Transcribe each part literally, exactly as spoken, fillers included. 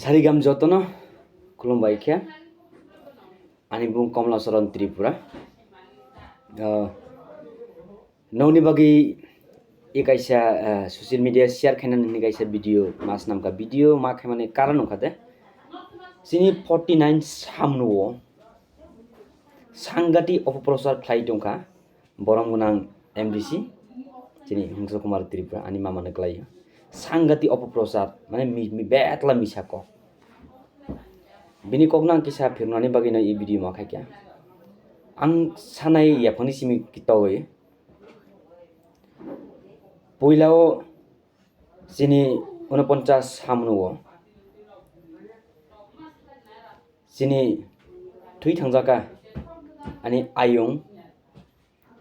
Sarigam jotono khulumbai khe. Ani bung Komla Saran Tripura. Ah, nokni bagwi e kaisa, ah, social media share khaina nini kaisa video mas namka video ma khaimani karon wngkha de. Chini forty nine samno sangati opoprochar khlai tongkha. Borom gwnang M D C, chini Hongso Kumar Tripura, ani mama no kwlai o. Sangati opoprochar, mane mi-, mi-, betla misa kok. Bini kok no ang kisa phirnani bagwi no e video ma khaikha. Ang sanai yaphangni simi kitowi. Puila o chini unoponchas samno o. Chini thwi thangjaka ani ayung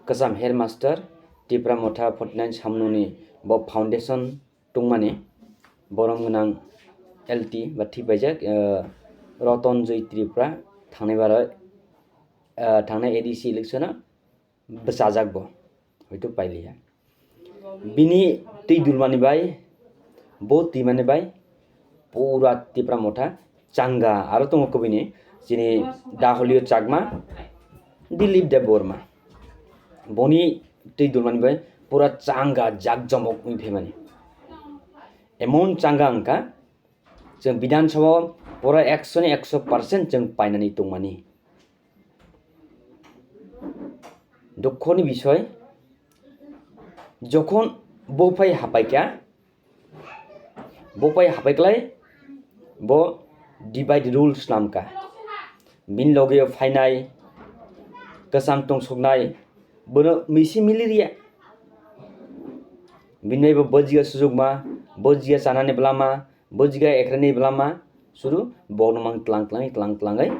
kwcham headmaster Tipra Motha forty nine samnoni bo foundation tongmani borom gwnang L T ba thwi paijak, eh, Roton Joy Tripura thangnai baro, eh, thangnai A D C election o bwchajak bo, hoito pailiya. Bini twi dulmani bai, bo twimani bai, pura Tipra Motha changa. Aro tongo kubini chini Daholio Chakma, Dilip Debbarma. Boni twi dulmani bai pura changa jak jomok wngwi phaimani. Emon changa wngkha, chwng Bidhan Sabha o pura ekso ni ekso percent chwng painani tongmani. Dukhoni bisoi, jokhon bo phai hapaikha, bo phai hapaiklai, bo divide rule swnamkha. Bini loge phainai, kwcham tongsuknai, bono misi miliriya. Bini bo bojia sujukma, bojia chanani bwlama, bojia ekrani bwlama, suru bokno mang tlang tlang tlang tlangai.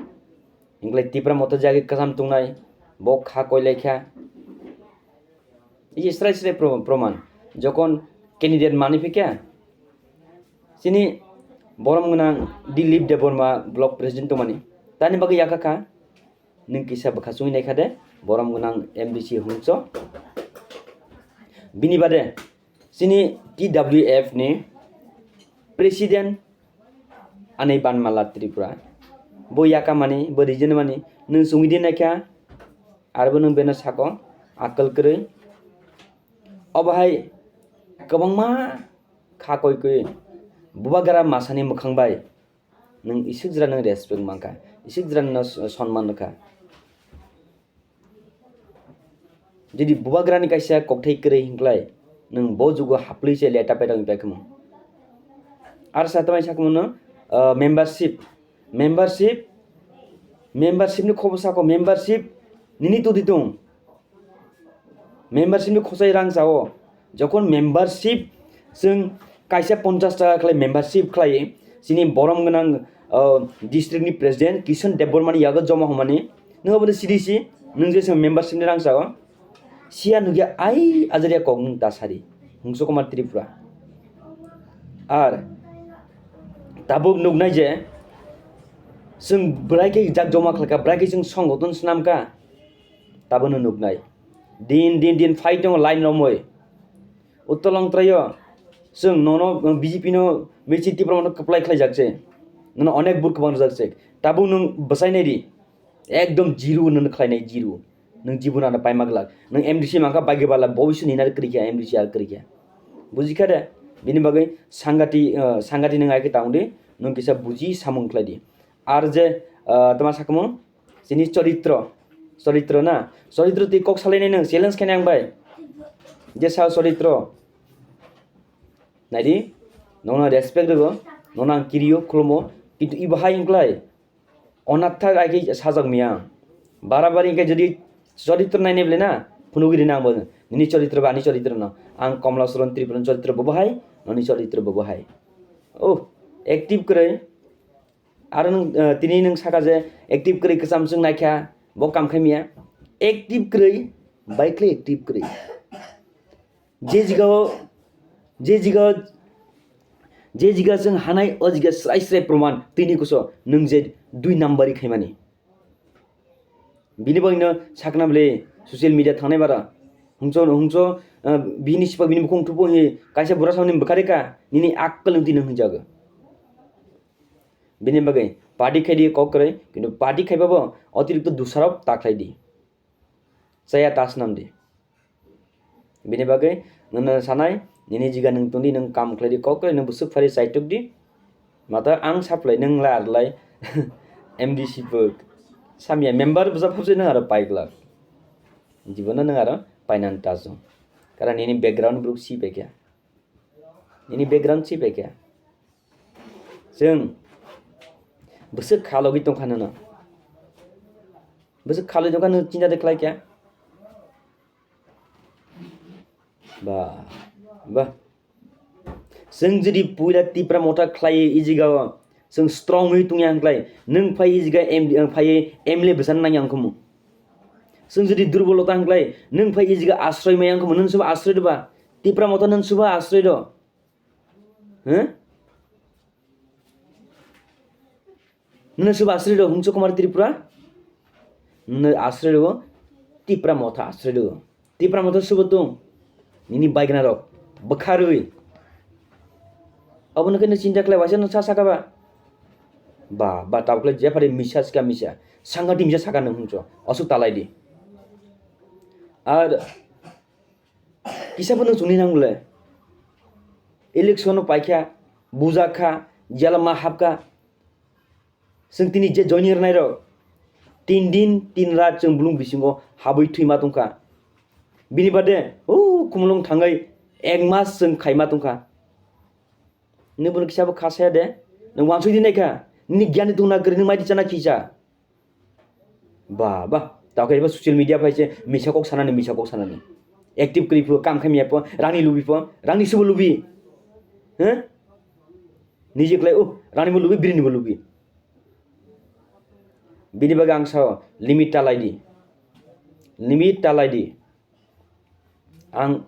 Hinklai Tipra Motha jagwi kwcham tongnai, bo kha koilaikha. Iji srai srai pro-, proman. Jokon candidate mani phikha, chini borom gwnang Dilip Debbarma block president tongmani. Tani bagwi yakha kha, nwng kisa bwkha chungwi naikha de, borom gwnang M D C Hongso. Bini bade, chini T W F ni president Ani Banmala Tripura. Bo yakamani, bo rijinmani, nwng chungwi di naikha, arbo nwng beno sako, akal kwrwi. Obo hai kwbangma kha koi koi bubagra masani mwkhang bai nwng isuk jra nwng respect mankha, isuk jra nwng sonman rwkha. Jodi bubagrani kaisa kokthai kwrwi hinklai, nwng bo jugo haplwi se leta peta wngwi paikha mo. Ar sa tamai sakha mono, ah, membership, membership, membership ni khobo sako, membership nini tudi tong. Membership ni khosai rang sao. Jokon membership chwng kaisa ponchash taka khlai membership khlai, chini borom gwnang, ah, district ni president Kishon Debbarma ni yago joma hwnmani, nwng obo de sidi si, nwng je chwng membership ni rang sao. Siya nukya ai ajaria kok nwng ta sari, Hongso Kumar Tripura. Ar tabuk nuknai je chwng bwrai khe jak joma khlaka, bwrai khe chwng songgoton swnamka, tabukno nuknai. Din, din, din phai tongo line romwi. Uttor Longtraio chwng nono, B J P no michi Tipra no kwplai khlaijak se. Nono onek vote kwbang rwjak se. Tabuk nwng bwsai nai di. Ekdom zero nwng khlainai, zero. Nwng jibon ano paima glak. Nwng M D C mankha bagi bala bobiswt ni nari kwrwi kha, M D C ar kwrwi kha. Buji kha de? Bini bagwi sangati, uh, sangati nwng ai khe tang di. Nwng kisa buji samung khlai di. Ar je, uh, tama sakamo, chini choritro. Choritro na? Choritro twi kok salainai nwng, challenge khainai ang bai. Je sao choritro. Naidi, nono respect rwgo, nono ang kirio, khulumo, kintu ibo hai wngklai. Onathak ai khe sajak miya. Barabari wngkhe jodi choritro nainai bwle na, phunugwi rina ang bo. Nini choritro ba ani choritro no. Ang Komla Saran Tripura ni choritro bo bo hai, noni choritro bo bo hai. Oh, active kwrwi. Aro nwng, eh, tini nwng saka je active kwrwi kwcham chwng naikha, bo kam khai miya. Active kwrwi, bai khlai active kwrwi. Je jigao, je jigao, je jiga chwng hanai, o jiga srai srai proman tini kuso nwng je dui nambari khaimani. Bini bagwino sakna bwle social media thangnai bara. Hungso, hungso, eh, bini sipa bini bukhung thupo hi kaisa bura samani bwkha reka, nini akkel nwng tini hwnjago. Bini bagwi party khai di kok kwrwi, kintu party khai babo otirikto dusarok ta khlai di. Chaya ta swnam di. Bini bagwi nwng sanai, nini jiga nwng tongdi, nwng kam khlai di, kok kwrwi nwng bwswk phari chaitok di. Mata ang saplai nwng lai ar lai M D C bwk. Samya member bwsa phapsi nwng aro pai glak. Jibono nwng aro painani tajo. Karon nini background bwrwk si pai kha. Nini background si pai kha. Chwng bwswk kha logi tongkha nono. Bwswk kha logi tongkha nwng chinta de khlai kha. Ba, ba. Chwng jodi puila Tipra Motha khlai ijigao chwng strong wi tungya hwnkhlai nwng phai ijiga M D, phai M L A bwsan nangya wngkhumu. Chwng jodi durbolota hwnkhlai nwng phai ijiga asroi maya wngkhumu, nwng suba asroi do ba? Tipra Motha nwng suba asroi do? Huh? Nwng suba asroi do Hungso Kumar Tripura? Nwng asroi do Tipra Motha asroi do. Tipra Motha suba tong. Nini baigna rok bwkharwi. Abono khe nwng chinta khlai waisa nwng sa saka ba? Ba, ba, tabuk le jephari misa sika misa. Sangati misa saka nwng Hungso. Aswk talai di. Ar kisa phano chungni nang le. Election no paikha, bujak kha, jela ma hapkha. Chwng tini je joining rwnai rok, tin din, tin rat chwng bulung bisingo habwi thwima tongkha. Bini bade, o, khumulwng thangwi ek mas chwng khaima tongkha. Nini bono kisa bo kha saya de, nwng wansuk di naikha, nini giyan ni tongna kwrwi, nwng mai di chana kisa. Ba, ba, tao khe social media phai se misa kok sanani, misa kok sanani. Active kwrwi pho, kam khaimya pho, rangni lubi pho, rangni subo lubi. Huh? Niji khlai, oh, rangni bo lubi, birini bo lubi. Bini bagwi ang sao, limit talai di. Limit talai di. Ang